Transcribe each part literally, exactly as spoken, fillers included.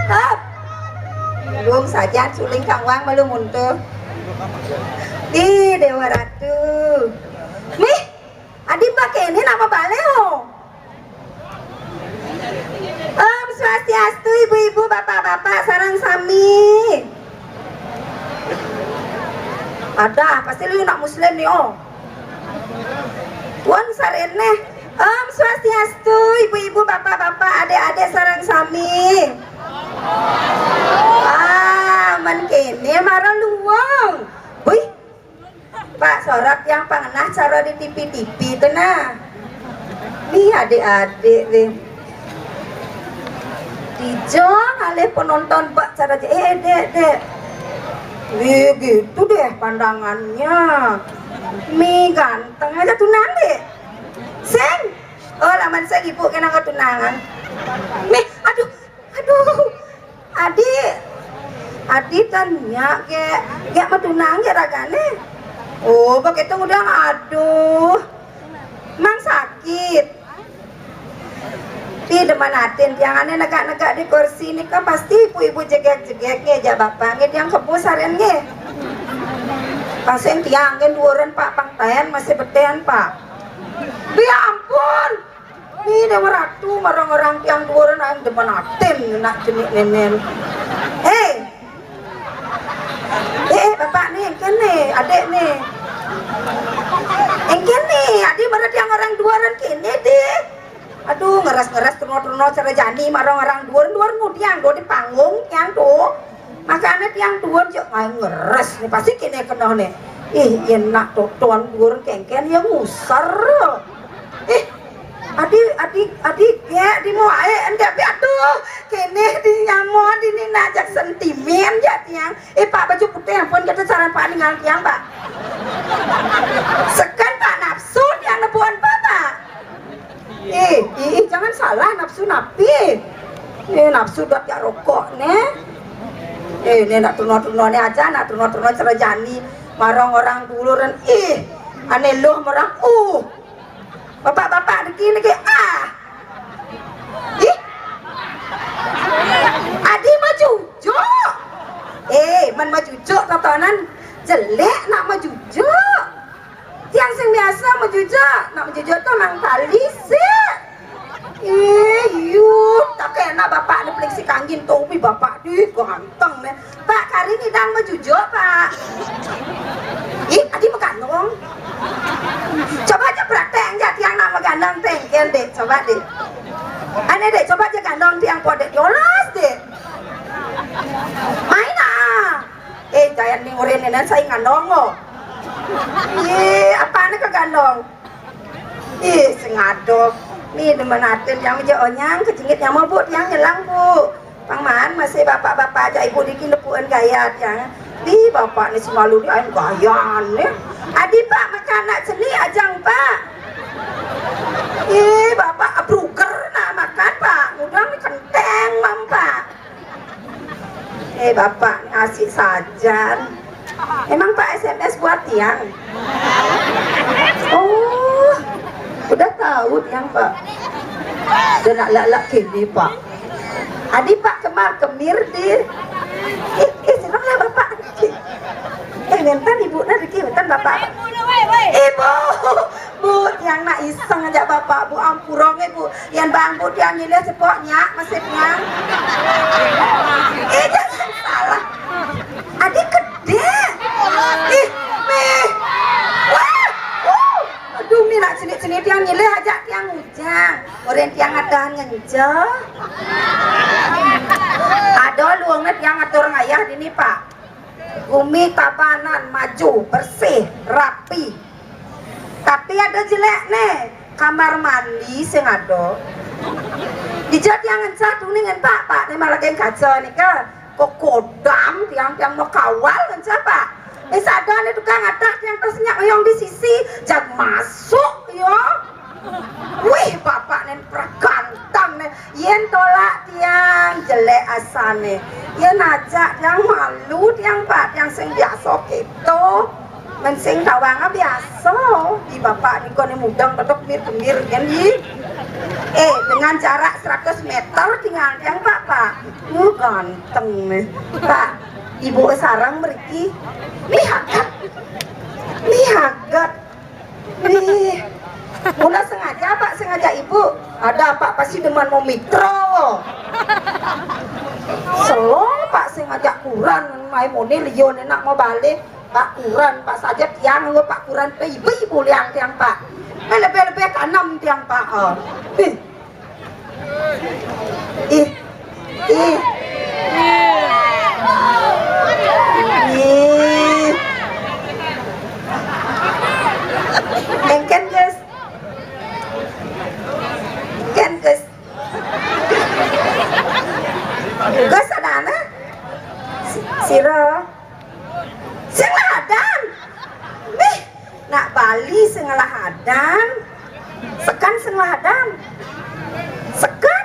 Hap. Belum sajan suling kang wang malu muntuh. Di Dewa Ratu. Mih, adi pakai ini nama baleho. Om Swastiastu, ibu-ibu, bapak-bapak, sarang sami. Ada, pasti lu nak muslim nih, oh. Wan sarene. Om Swastiastu, ibu-ibu, bapak-bapak, adik-adik, sarang sami. Ah, men kene mara luang. Wih, Pak, sorot yang pangenah cara di T V-T V tuh nah. Nih adik-adik nih. Dijong alih penonton bak cara je, eh, dek, dek. Wih, gitu deh pandangannya. Mi ganteng aja tuh nanti. Sing. Oh, laman sing ibu kena ketunangan. Mi, aduh, aduh. Adi, adi tan nyak ge, nyak matunang ge ragane. Oh, begitu udah, aduh. Mang sakit. Ih, demen atin tiang ane negak-negak di kursi ini kan pasti ibu-ibu jegek-jegek nge, jak bapak nge, tiang kebus harian nge. Pasien tiang kan duuran pak, pangtayan masih beten pak. Ya ampun. Nih, Dewa Ratu, marang orang tiang duuran aing demen atin, nak jenik nenen. Hei. Eh, eh, bapak nih, engken nih, adek nih. Engken nih, adi marang tiang orang duuran kene deh. Aduh, ngeres-ngeres terno-terno cara jani marang orang duuran, duuran ngudiang do di panggung tiang tuh. Makanya tiang duuran cek ngai ngeres nih, pasti kene kena nih. Ih, enak tuh, tuan duuran kengken yang ngusar. Ih, Adi, adi, adi, ya, di muae, ende, tapi aduh, kene di nyamon, di ni najak sentimen, ya, tiang. Eh, pak, baju putih, ampun, kita saran pak ningal tiang, pak. Seken, pak, nafsu, tiang nepuan, pak, pak. Eh, ih, jangan salah, nafsu napi. Eh, nafsu dot ya rokok, ne. Eh, ne nak tuno-tuno ne aja, nak tuno-tuno cerejani. Marong orang duluran, ih, ane loh marang, uh. Bapak-bapak niki niki ah. Ih. Adi majujuk. Eh, man majujuk totonan jelek nak majujuk. Tiang sing biasa majujuk, nak majujuk tuh mang tali sih. Eh, yuk, tak kena bapak ni pelik si kanggin tuh, umi bapak di ganteng nih. Pak, kari ngidang majujuk, Pak. Ih, adi magandong. Coba aja praktek aja tiang nak magandong tengken deh, coba deh. Ane deh, coba aja gandong tiang podek jolas deh. Main ah. Eh, jangan ning urin ini saya ngandong lo. Ih, apa nih kegandong? Ih, sing adoh. Nih, demen atin yang meja onyang, kejingit nyama, Bu, tiang nyelang, Bu. Pang maan masih bapak-bapak aja ibu diki nepuan gaya tiang. Di bapak ni semalu di ain gaya ni. Adi, Pak, makan nak seni ajang, Pak. Ih, bapak abruger nak makan, Pak. Udah ni kenteng, Mam, Pak. Eh, bapak ngasih sajan. Emang Pak S M S buat tiang? Oh, udah tahu tiang, Pak. Udah nak lak-lak kini, Pak. Adi, Pak, kemar kemir di. Ih, ih, senang lah bapak. Eh, mentan ibu na diki, mentan bapak. Ibu, Bu, tiang nak iseng aja bapak, Bu, ampurong, Bu. Yan bang, Bu, tiang nyilih cepok nyak, masih tiang. Eh, jangan salah. Adi gede. Ih, mih. Wah, uh. Aduh, mi nak sini-sini tiang nyilih aja tiang ujang. Orang tiang adahan ngenjel. Ada luangnya tiang atur ngayah dini, Pak. Gumi Tabanan maju, bersih, rapi. Tapi ada jelekne, kamar mandi sing ada. Dija tiang ngencah tuni ngen Pak, Pak ne malah geng kaca nika. Kok kodam tiang, tiang mau kawal ngencah, Pak. Eh, sadar nih tukang adak tiang terus nyak oyong di sisi, jag masuk yo. Wih, bapak nen pergantang nih. Yen tolak tiang jelek asane. Yen ajak tiang malu tiang, Pak, tiang sing biasa gitu. Men sing tawanga biasa. Di bapak nika ne mudeng tetep mir kemir kan di. Eh, dengan jarak seratus meter tinggal tiang, Pak, Pak. Uh, ganteng nih. Pak, ibu sarang mriki. Nih hagat. Nih hagat. Nih. Mula sengaja, Pak, sengaja ibu. Ada, Pak, pasti demen mau mitro. Selong, Pak, sengaja kuran mai mone liyo ne nak mau balik. Pak kuran, Pak saja tiang nggo Pak kuran pe ibu-ibu liang tiang, Pak. Eh, lebih-lebih kanem tiang, Pak. Oh. Ih. Ih. Ih. Ih. Engken, Gus. Engken, Gus. Gus, ada anak? Si-, sira. Sing ladan. Nih, nak Bali sing ladan. Sekan sing ladan. Sekan.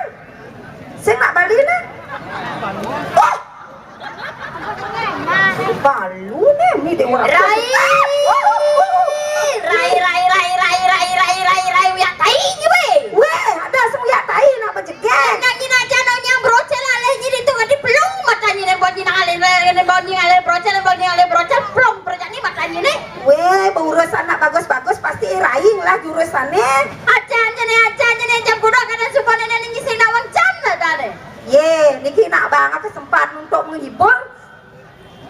Sing nak Bali ne. Oh. Balu ne mi dewa. Rai. Rai, rai, rai, rai, rai, rai, rai, rai, uyak tai ji, weh. Weh, ada sing uyak tai nak bejegek. Nyanyi aja dong yang brocel aleh ji itu ngerti pelung matanya ne, bau nyi aleh, ne bau nyi aleh brocel, bau nyi aleh brocel, pelung perjani matanya ne. Weh, berurusan nak bagus-bagus pasti raing lah jurusannya. Acan jene, acan jene, jam kuda kada suka nene nyi sing nawang jam lah tadi. Ye, niki nak banget kesempatan untuk menghibur.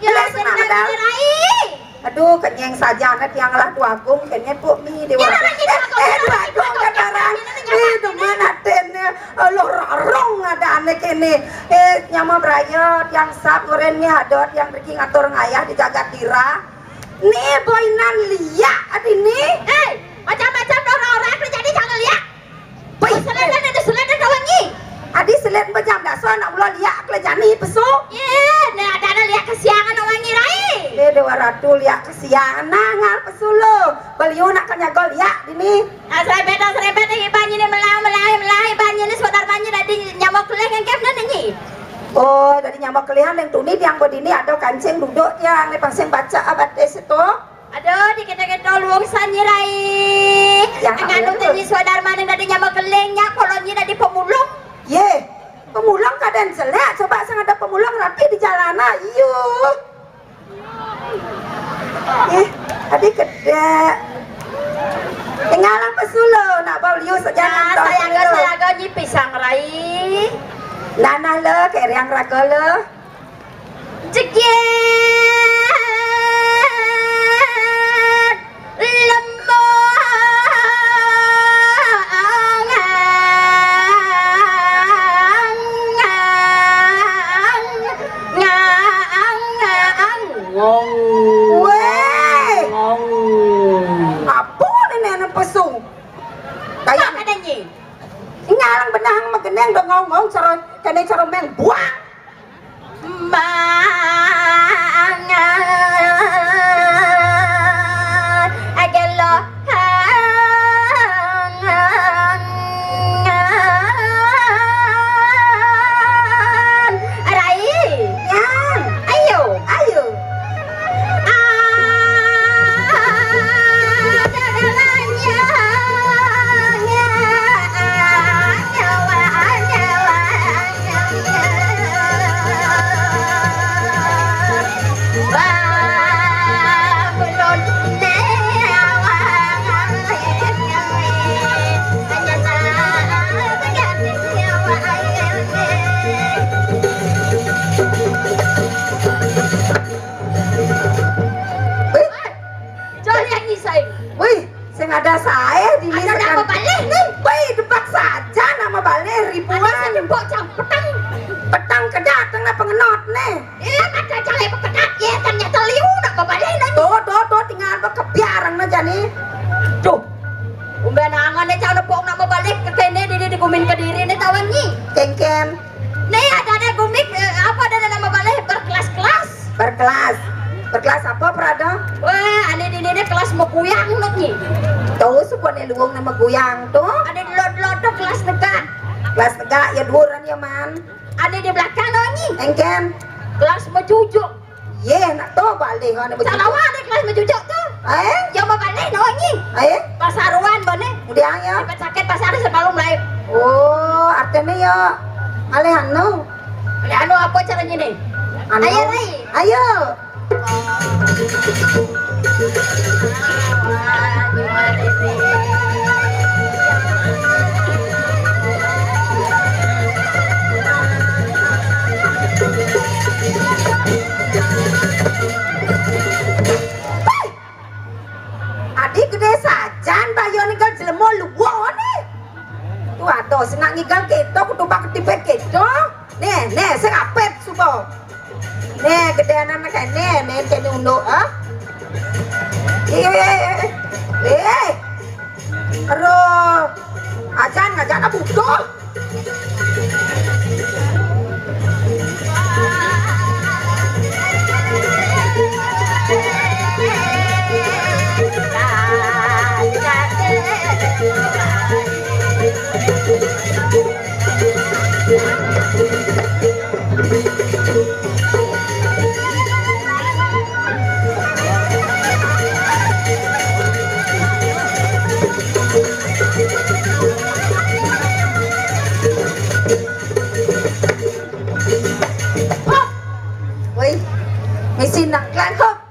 Ya, jelas nak senang ada. Rai. Aduh, kenyeng saja anak yang lah Dwagung, kenyeng puk mi dewa. Ya, lagi eh, eh, Dwagung kataran. Eh, demen atene. Loh, rarong ada anak ini. Eh, nyama beraya, yang sap, goren ni ada, yang pergi ngatur ngayah di jagat dira. Ni boinan liak adi ni. Eh, macam-macam orang-orang kerja di jangan liak. Wih, seled ada seled ada wangi. Adi seled bejam daso nak mula liak kelejani pesu. Ye, ne ada ada liak kesiangan wangi rai. Be dewa ratu liak kesiangan nah ngal pesu lo. Beliau nak kenyago liak dini. Ah, serempet, ah, serempet, eh, iban ini melah, melah, melah, iban ini saudara banyi tadi nyamuk kelih ngengkep nan nyi. Oh, tadi nyamuk kelihan yang tuni tiang bodini ada kancing duduk tiang ni pangsing baca abad itu. Aduh, dikit-dikit luung sanyi rai. Yang nganu tadi saudara maning tadi nyamuk kelingnya, kolonnya tadi pemulung. Ye, pemulung kadang jelek. Coba sing ada pemulung rapi di jalanan. Iyo. Ih, tadi kedek. Tinggal apa sulo nak bau liu saja. Nah, saya ke saya ke nyi pisang rai. Nanah le, keriang raga le. Jeget lembong. Weh. Ngong. Apa ni nenek pesung? Kayak apa dah nyi? Ini alang benang megeneng dong ngong-ngong cara kene cara meng buang. Mangan agelo. Rai. Yang. Ayo. Ayo. Né cang nepuk nak mabalih ka kéné, dini di gumin Kediri né tawang nyi. Kéngkén. Né adané gumi, eh, apa adané nak mabalih berkelas-kelas. Berkelas. Berkelas apa, Prada? Wah, ané dini né kelas maguyang nut nyi. Tuh, suku ané luung né maguyang tuh. Ané delod-delod tuh kelas negak. Kelas negak ya duuran ya, Man. Ané di belakang no nyi. Kéngkén. Kelas majujuk. Yé, nak to balih ané majujuk. Salawa ané kelas majujuk to. Eh? Ya mabalih no nyi. Eh? Pasaruan bané. Kemudian ya. Sakit pasar sebelum lain. Oh, artinya ya alih anu. Alih anu apa caranya nih? Anu. Ayo, Rai. Ayo. Adi gedé sajan, bayo ninggal jelema luwone. Tuh, aduh, sing nak ngigal kéto, kudu bak ketipet kéto. Nih, nih, sing apet suba. Nih, gedénan kéné, nih, kéné unduk, ah. Ih, ih, ih. Aduh, ajan ngajak anak butuh. Woi, misi nak langkok.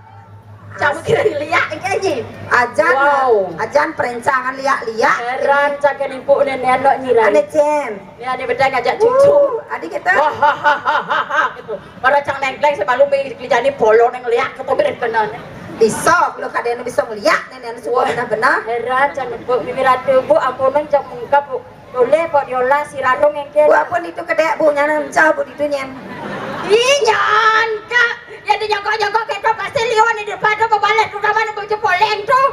Kamu kira liak iki, Ji? Ajan, wow. Ajan perencangan liak-liak. Heran cak nipu nenek anak nyirai. Ané Cén. Ini ané bedang ngajak cucu. Uh, adi kita. Wah, ha, ha, ha, ha, ha, gitu. Para cang nengkleng sebelum dijani polo neng liak, keto mirip bener. Bisa, kalau kadang bisa ngeliak, nenek anak suka. Wah. Benar-benar. Heran cak nipu, Mimi Ratu, Bu, ampunan cak mengkap, Bu. Boleh, Pak Diola, si Rarung engké. Bu, apa nitu kedék, Bu? Nyana mencah, Bu, ditu nyén. Ih, nyangka. Ya, di nyangka-nyangka kéto pasti liwat di depan tuh, bebalas tuh, sama nunggu jempoleng tuh.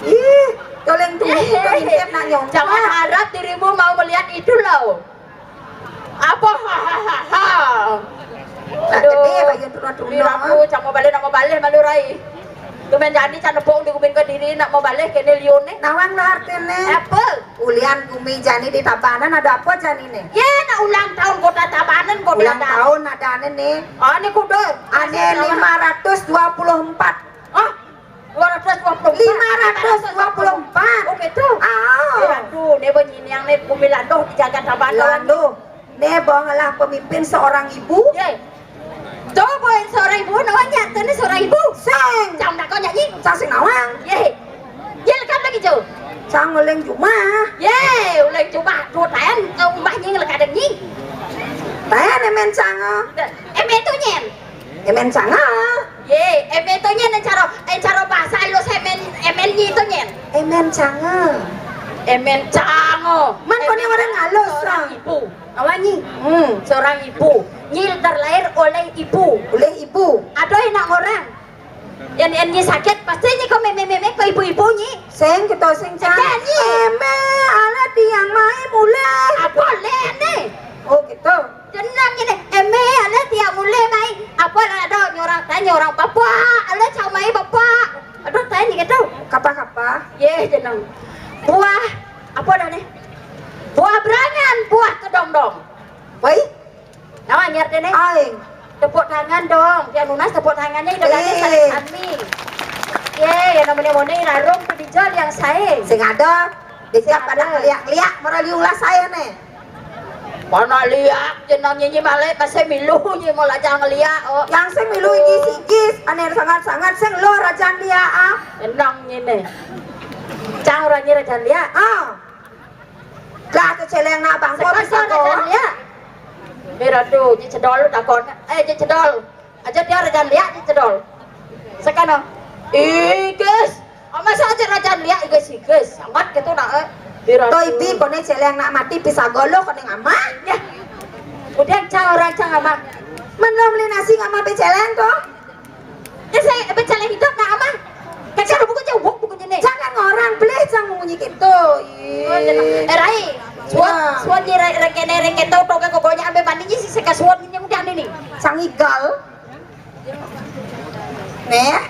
Ih, toleng tuh, eh, itu ngintip nak nyongka. Jangan harap dirimu mau melihat itu, loh. Apa? Hahaha. Nah, aduh, gedé, bagian turun-turun. Ih, Ratu, cang mau balik, nak mau balik, malu rai. Tuh main jadi, cang nepung di kuping Kediri, nak mau balik, kéné liuné. Nawang lah artiné. Apa? Ulian gumi jani di Tabanan, ada apa jani né? Ya, nak ulang tahun kota Tabanan, kota. Ulang tahun ada ané né. Oh, ini kudu. Ané lima ratus dua puluh empat. Oh, dua ratus dua puluh empat. Lima ratus dua puluh empat. Oh, gitu. Ah. Ya, aduh, né bunyi yang né bumi landuh di jagat Tabanan. Landuh. Né bang lah pemimpin seorang ibu. Ya. Coba seorang ibu, nawanya, tadi seorang ibu. Sing. Cang nak kau nyanyi? Cang sing nawang. Ye. Ye, lekam lagi, Jo. Cang ngeling jumah. Ye, uling jumah. Tuh, tayan, eh, umah nyi ngelekadeng nyi. Tayan, emen cang, ah. Emen tuh, nyen. Emen cang, ah. Ye, emen tuh, nyen, encaro, encaro bahasa halus, emen, emen nyi tuh, nyen. Emen cang, ah. Emen cang, ah. Man, kau ni orang halus, seorang ah. Ibu. Awak nyi? Hmm, seorang ibu. Nyi terlahir oleh ibu. Oleh ibu. Aduh, enak orang. Yang, yang nyi sakit, pasti nyi kok mémé-mémé kok ibu-ibu nyi. Sing, kita sing cang. Sing, nyi. Émé, ala tiang mai mulih. Apa lé né? Oh, gitu. Jeneng ini, émé, ala tiang mulih mai. Apa lah ada nyorang, tanya orang bapak, ala cang mai bapak. Aduh, tanya gitu. Kapa-kapa? Ye, jeneng. Buah, apa dah nih? Buah berangan, buah kedong-dong. Woi. Nawa ngerti nih? Aing. Tepuk tangan dong. Biar lunas tepuk tangannya itu dari eh. Kami. Ye, yang namanya Mone Rarung tuh dijual yang saya. Sing ada. Sing ada. Pada liak-liak, mara liulah saya nih. Mana liak, jeneng nyi malih, masih milu nyi mau lajang liak, oh. Yang sing milu igis-igis, ané sangat-sangat sing lo rajan liak, ah. Jeneng nyi né. Cang orang nyi rajan liak. Ah. Lah, tu celeng nak bangko. Sekarang bisa kau rajan liak. Mira tu, Ji Cedol takon. Eh, Ji Cedol. Aja dia rajan liak, Ji Cedol. Sekarang. Igis. Oh, masa aja rajan liak, igis, igis. Amat gitu nak, eh. Mira tu. Toh ibi, kone celeng nak mati, bisa golo, kone ngama. Ya. Udah, cang orang, cang ngama. Men lo meli nasi ngama be celeng tuh. Ya, saya be celeng hidup nak ngama. Cang buku cewek buku jene. Jangan ngorang, beli cang munyi gitu. Ih. Oh, iya, iya. Eh, Rai, suwun, suwun nyi Rai, rengkene, rengkene, tau, tau, kok banyak ambil mandi nyi, sing seka suwun nyi, udah ini. Cang igal. Neh,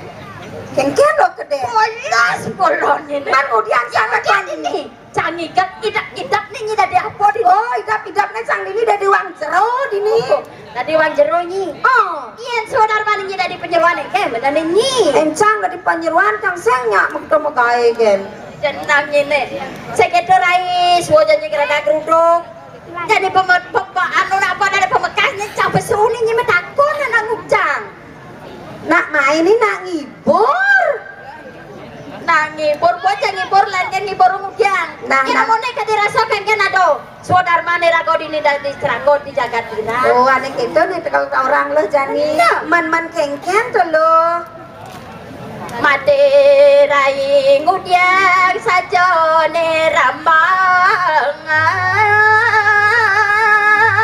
kengken lo kede. Polos, polonnya, neh. Man, kemudian cang igal ini. Cang igal, idap-idap nih, nyi dadi apa di? Oh, idap-idap nih, cang dini dadi wong jero dini. Oh, dadi wong jero, nyi. Oh. Yen saudara mani nyi dadi panyeroan, eh, bener nih, nyi. Encang dadi panyeroan, cang sing nyak mekto megae, gen. Jenang ngene. Sekedo rai, suwa janji kerada kerudung. Jadi peme-, peme-, anu, napa, dari pemekas nih, cang besuni nyi metakon anak ngucang. Nak main ini nak ngibur. Nak ngibur, bocah ngibur, lan kan ngibur ngudiang. Nah, nah. Yen mone kadi rasa kan kan ado. Swadarmane raga dini dadi seraga di jagat dina. Oh, ane keto nih, tegal orang lo jani. Iya. Man-man kengken to lo. Mate rai ngudiang sajane rambang.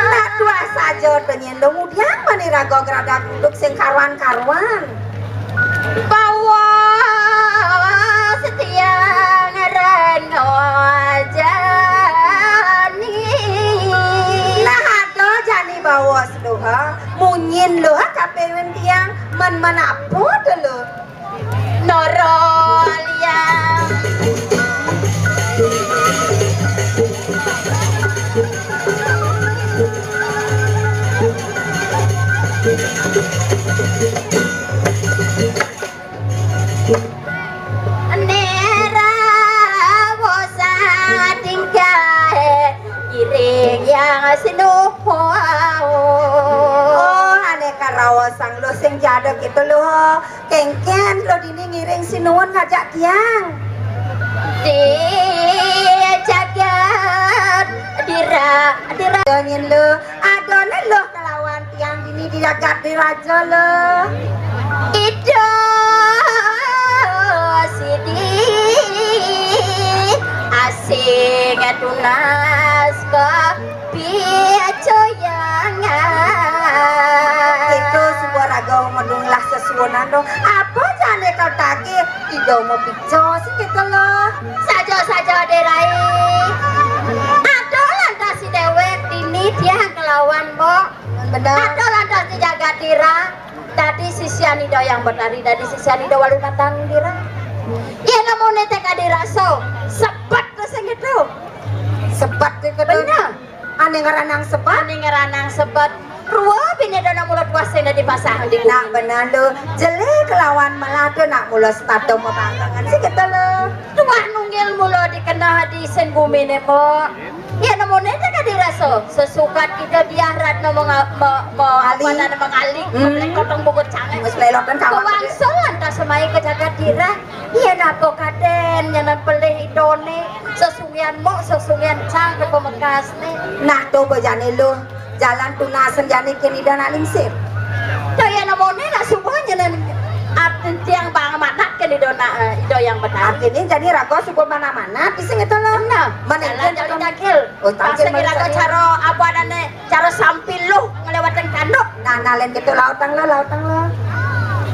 Nak tua saja penyen lo ngudiang mani raga gradak duduk sing karuan-karuan. Bawa setiang rengojani. Nah, ada jani bawa sedoha, munyin lo ha kapewen tiang, men menapo to lo. Noro liang. Nera wosa tingkae iring yang sinuhun. Oh, ane karawosang lo sing jaduk itu lo. Kengken lo dini ngiring sinuhun ngajak tiang. Di jagat dira, dira. Dongin lo, adone lo kelawan tiang dini di jagat diraja lo. Ida sidi asing tunas ka picoyangan. Itu sebuah raga menunglah sesuunan dong. Apa jane kau tagih? Ida mau pico sih gitu lo. Saja-saja, Derai. Ada lantas si dewek dini tiang kelawan, Mbok. Bener. Ada lantas di jagat dira. Dadi sisian Ida Hyang Betari, dadi sisian Ida Walu Natang dira. Yen namune teka dirasa, sebet sing itu. Sebet sing itu. Bener. Ane ngranang sebet. Ane ngranang sebet. Rua bine dana mula tuas sing dadi pasang di. Nak bener lo, jele kelawan melate nak mula sepatu mebangkangan sing gitu lo. Tuah nunggil mula dikenah di sing gumine, Mbok. Ya, namune teka dirasa, sesukat kita biar ratna menga-, me-, me-, apa nane, mengalih, hmm, melekotong buku cangai. Wis lelotan kawan. Kewangsul lantas semai ke jagat dira. Iya, napa kaden, nyanan pelih idone, sesungian mok, sesungian cang ke pemekasne. Nah, to bejane lo, jalan tunasen jane kene ida nak lingsir. To ya namune nak subuh nyanan at-, tiang bang manat kene ida nak, eh, Ida Hyang Betari. Artine jane raga subuh mana-mana, pising itu lo. Nah, mana jalan itu jane lo? Tangkil. Oh, tangkil. Pasang mana iraga jane? Cara apa adane? Cara sampil lo ngelewatin kanduk. Nah, nah, len gitu lautang lo, lautang lo.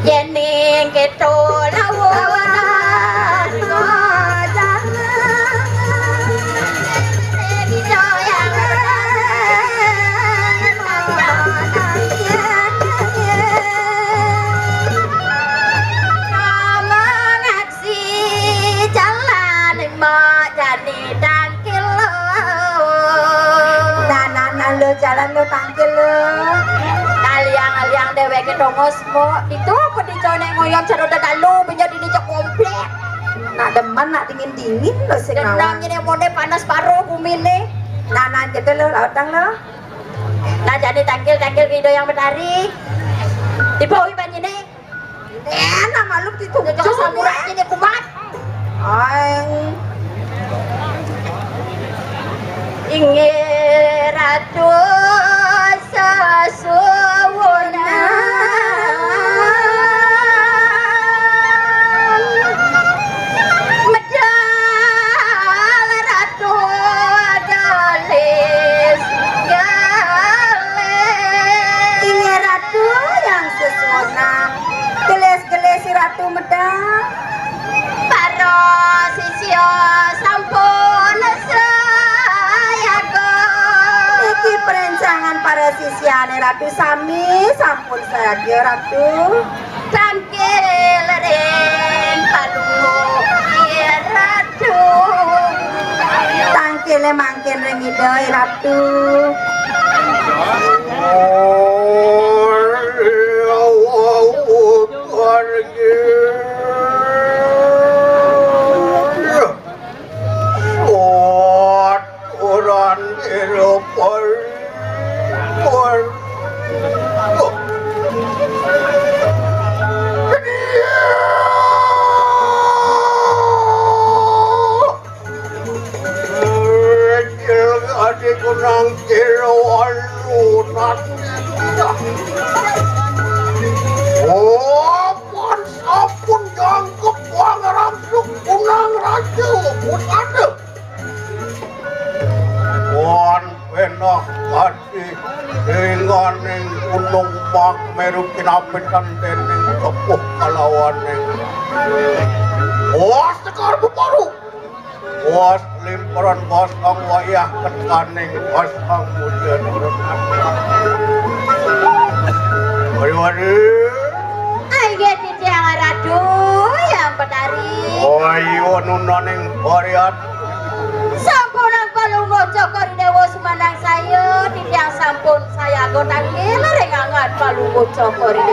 Yening gitu lautang lo. Si jalan mak jani tangkil lo. Nah, nah, nah, lo jalan lo tangkil lo. Aliang-aliang deweke tongos mo. Itu apa dicone ngoyon seru dadalu, benya dini cek komplit. Nak demen, nak dingin-dingin lo sing ngawang. Dendam ini mone panas paro gumine. Nah, nah, gitu lo, lautang lo. Nah, jani tangkil, tangkil Ida Hyang Betari. Dibawi banyine. Eh, nama lu itu. Jajah samurai ini kumat. Aeng. Inggih Ratu Sasuwunan. Medal Ratu Galis Galih. Inggih Ratu yang sesuunan. Gelis-gelis si Ratu medal. Yane Ratu sami sampun sadia, Ratu. Tangkil ring palungguh, Ratu. Tangkile mangkin ring Ida, Ratu. Aturan ira pari. Adi kunang kira walu nanti. Oh, pan sampun jangkep wangrang sukunang raja. Pun ada. Wan penah ati inganing gunung Makmeru kinapitan dening kepuh kalawaning. Wah, Sekar Beparu. Wah, limperan basang wayah ketaning basang mujan. Wari-wari. Ayo, Tiang Ratu, yang petari. Ayo, nunaning variat. Sampunang Palungguh Cokor Dewa sumandang saya, titiang sampun sayaga tangkil ring angad Palungguh Cokor Dewa.